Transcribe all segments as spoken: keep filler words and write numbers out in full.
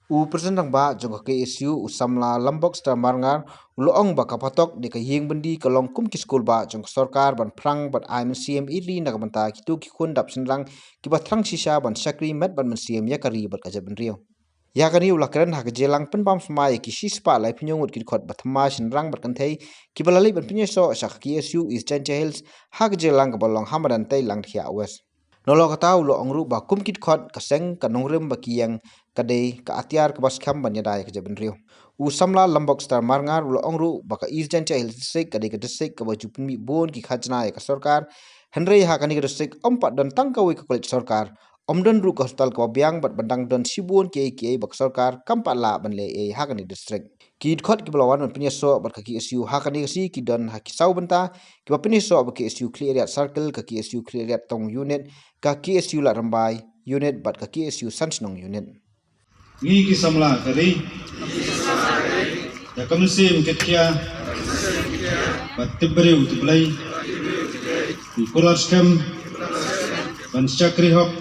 U President Rangbah jong ka K S U, u Samla Lambok Star Marngar, u la ong ba ka Phatok de ka Ïing Byndi ka long kum ki skul bah jong ka sorkar ban phrang bad ai mynsiem ïeit ri na ka bynta kito ki khun dap shynrang kiba thrang shisha ban shakri met bad mynsiem ïa ka ri bad ka jaitbynriew. Ïa kane u la kren ha ka jingïalang pynbam samla ïa ki shispah laiphew ngut ki dkhot ba thymmai shynrang bad kynthei kiba la leit ban pynïasoh sha ka K S U East Jaintia Hills ha ka jingïalang kaba long ha madan Teilang Thiah West. Nalor kata u la ong ruh ba kum ki dkhot ka seng ka nongrim ba ki ïeng ka dei ka atiar kaba skhem ban ïada ïa ka jaitbynriew. U Samla Lambok Star Marngar u la ong ruh ba ka East Jaintia Hills District ka dei ka district kaba ju pynmih bun ki khajna ïa ka sorkar. Hynrei ha kane ka district ym pat don tang kawei ka college sorkar, ym don ruh ka hospital kaba biang bad ban dang don shibun kiei kiei ba ka sorkar kam pat lah ban leh ei ha kane ka district. Ki dkhot kiba la wan ban pynïasoh bad ka K S U ha kane ka sngi ki don ha ki saw bynta, kiba pynïasoh bad ka K S U Khliehriat Circle, ka K S U Khliehriat Tong Unit, ka K S U Ladrymbai Unit bad ka K S U San Shnong Unit. Ngi ki samla ka ri, da ka mynsiem ka khia, bad tip briew tip Blei, ngi kular skhem ban shakri hok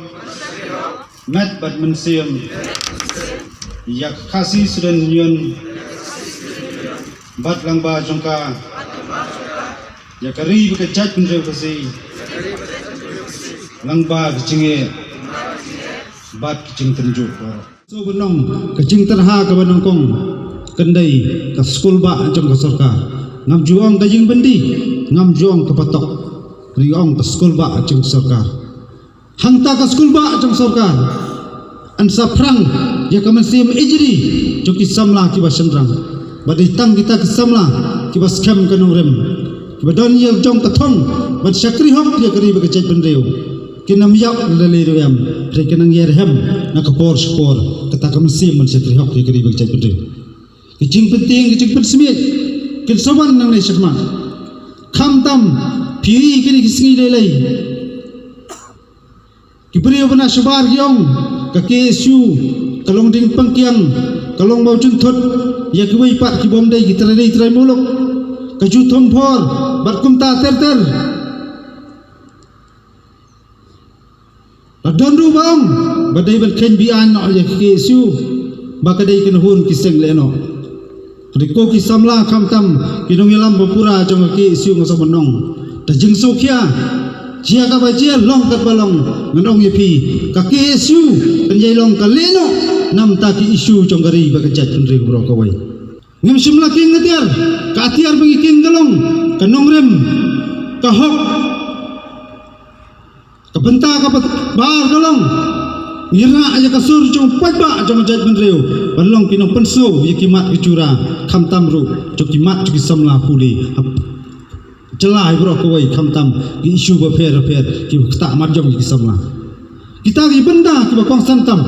met bad mynsiem ïa ka Khasi Student Union bad lyngba jong ka ïa ka ri bad ka jaitbynriew Khasi lyngba ka jingeh bad ka jingtynjuh baroh. Sngewbha ban ong ka jingtyrha kaba nyngkong kan dei ka skul bah jong ka sorkar. Ngam ju ong ka Ïing Byndi, ngam ju ong ka Phatok, ngi ong ka skul bah jong ka sorkar. Hangta ka skul bah jong sorkar, yn sa phrang ïa ka mynsiem ïeit ri jong ki samla kiba shynrang. Bad dei tang kita ki samla kiba skhem ka nongrim, kiba don ïa la jong ka thong ban shakri hok ïa ka ri bad ka jaitbynriew, kin ym ïap lei lei ruh em, hynrei kin nang ïai rhem na ka por sha ka por. Kata ka mynsiem ban shakri hok ïa ka ri bad ka jaitbynriew. Ki jingpyntieng, ki jingpynsmit kin sa wan nangne shakhmat. Khamtam phi ïohi kine ki sngi lei lei, ki briew ba na shabar ki ong ka K S U ka long dieng pangkiang, ka long mawjynthut ïa kiwei pat kibym dei ki trai ri trai muluk, ka ju thung phor bad kumta ter ter. La don ruh ba ong ba dei ban kheiñ be-aiñ noh ïa ka K S U, ba ka dei ka nahun ki seng lehnoh. Hynrei ko ki samla, khamtam ki nongïalam ba pura jong ka K S U, nga sngewbha ban ong, da jingsngewkhia, jia kaba jia, long katba long, ngan ong ïa phi, ka K S U kan ïai long ka lehnoh na bynta ki issue jong ka ri bad ka jaitbynriew baroh kawei. Ngim shym la kieng atiar, ka atiar ba ngi kieng ka long ka nongrim, ka hok. Ka bynta kaba ar ka long, ngi rah ïa ka sur jong u paidbah jong ka jaitbynriew ban long ki nongpynsngew ïa ki mat ki jura, khamtam ruh jong ki mat jong ki samla pule hap jylla hi baroh kawei, khamtam ki issue bapher bapher kiba ktah mat jong ki samla. Kita ki bynta kiba kongsan tam.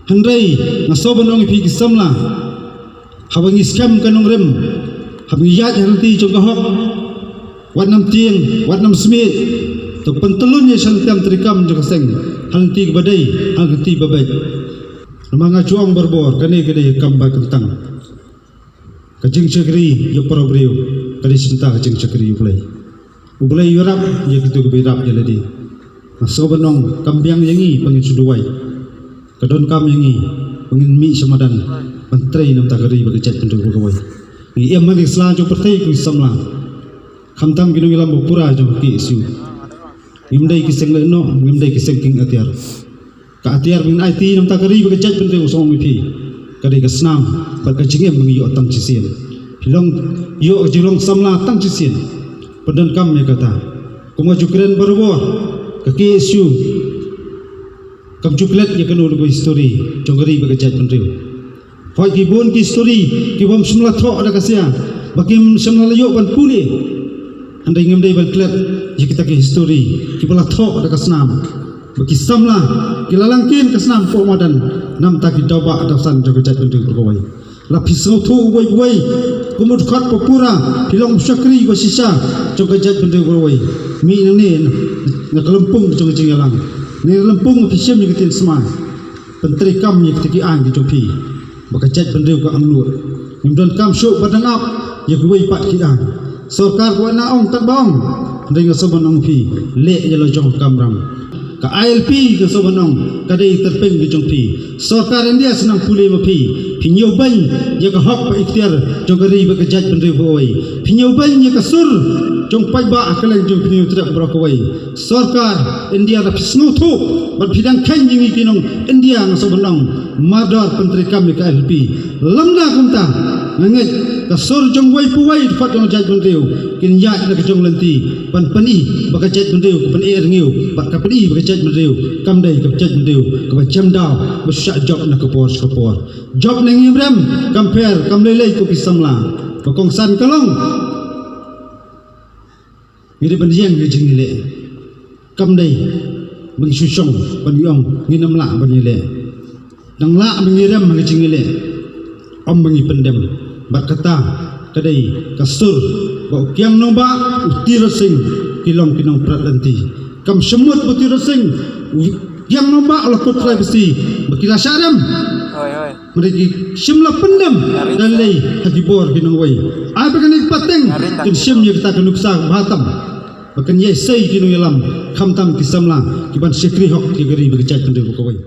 Hynrei nga sngewbha ban ong ïa phi ki samla, haba ngi skhem ka nongrim, haba ngi ïaid ha lynti jong ka hok, wat nang tieng, wat nang smiej, to pyntyllun ïa sha lynti treikam jong ka seng ha lynti kaba dei, ha lynti ba beit. Namar nga ju ong barabor, kane ka dei ka kam ba kyntang. Ka jingshakri ïa u para briew ka dei shisha ka jingshakri ïa U Blei. U Blei u ïarap ïa kito kiba ïarap ïa lade. Nga sngewbha ban ong, kam biang ïa ngi ba ngin shu duwai. Ka donkam ïa ngi ba ngin mih sha madan ban trei na bynta ka ri bad ka jaitbynriew baroh kawei. Ngi im ha ki sla jong pyrthei, ko ki samla, khamtam ki nongïalam ba pura jong ka K S U. Ngim dei ki seng lehnoh, ngim dei ki seng kieng atiar. Ka atiar ba ngin aiti na bynta ka ri bad ka jaitbynriew, sngewbha ong ïa phi, ka dei ka snam bad ka jingim ba ngi ïoh tang shisien. Phi long, ïoh ka jinglong samla tang shisien. Pyndonkam ïa kata. Kum nga ju kren barabor, ka K S U kam ju klet ïa kano kano ka histori jong ka ri bad ka jaitbynriew. Hooid, ki bun ki histori kibym shym la thoh da ka sia, ba kim shym la ïoh ban pule. Hynrei ngim dei ban klet ïa kita ki histori kiba la thoh da ka snam, ba ki samla ki la langkien ka snam hapoh madan na bynta ki daw bah daw san jong ka jaitbynriew baroh kawei. Lada phi sngewthuh uwei uwei kum u dkhot ba pura, phi long u shakri ba shisha jong ka jaitbynriew baroh kawei, mih nangne na ka lympung jong ka jingïalang, na ka lympung phi shim ïa ka ktien smai. Pyntreikam ïa kita ki aiñ ki jong phi ba ka jaitbynriew ka angnud. Ngim donkam shuh ban dang ap ïa kiwei pat ki aiñ. Sorkar ka wan na ong tat ba ong. Hynrei nga sngewbha ban ong ïa phi, leh ïa la jong ka kamram. Ka I L P ka sngewbha ban ong ka dei tyrpeng ka jong phi. Sorkar India sngewbha pule ma phi. Phi ñiewbeiñ ïa ka hok bad ikhtiar jong ka ri bad ka jaitbynriew kawei. Phi ñiewbeiñ ïa ka sur jong paidbah ha kylleng jong phi ñiewtrep baroh kawei. Sorkar India da phi sngewthuh bad phi dang kheiñ ïa ngi ki nong India nga sngewbha ban ong. Mardor pyntreikam ïa ka I L P. Lymda kumta nga ngeit ka sur jong uwei pa uwei dkhot jong jaitbynriew kin ïaid na ka jong lynti ban pyni ba ka jaitbynriew ka pyneh rngiew bad ka pyni ba ka jaitbynriew kam dei ka jaitbynriew kaba jem daw ba shu shah jop na ka por sha ka por. Jop na ngi rem kam pher kam lei lei ko ki samla. Ba kongsan ka long ngi dei ban ïeng ha ka jingïaleh. Kam dei ba ngi shu shong ban ïong ngin ym lah ban ïaleh. Dang lah ba ngi rem ha ka jingïaleh. Ym ba ngi pyndem. Bad kata ka dei ka sur ba u Kiang Nangbah, u Tirot Sing ki long ki nongprat lynti. Kam shym mut ba u Tirot Sing, u Kiang Nangbah u la kut trai basi ba ki la shah rem. Hynrei ki shym la pyndem da lei ha ki bor ki nongwei. Ai ba kane ka pateng kin shim ïa kata ka nuksa ba tam ba kan ïai sei ki nongïalam khamtam ki samla ki ban shakri hok ïa ka ri bad ka jaitbynriew kawei.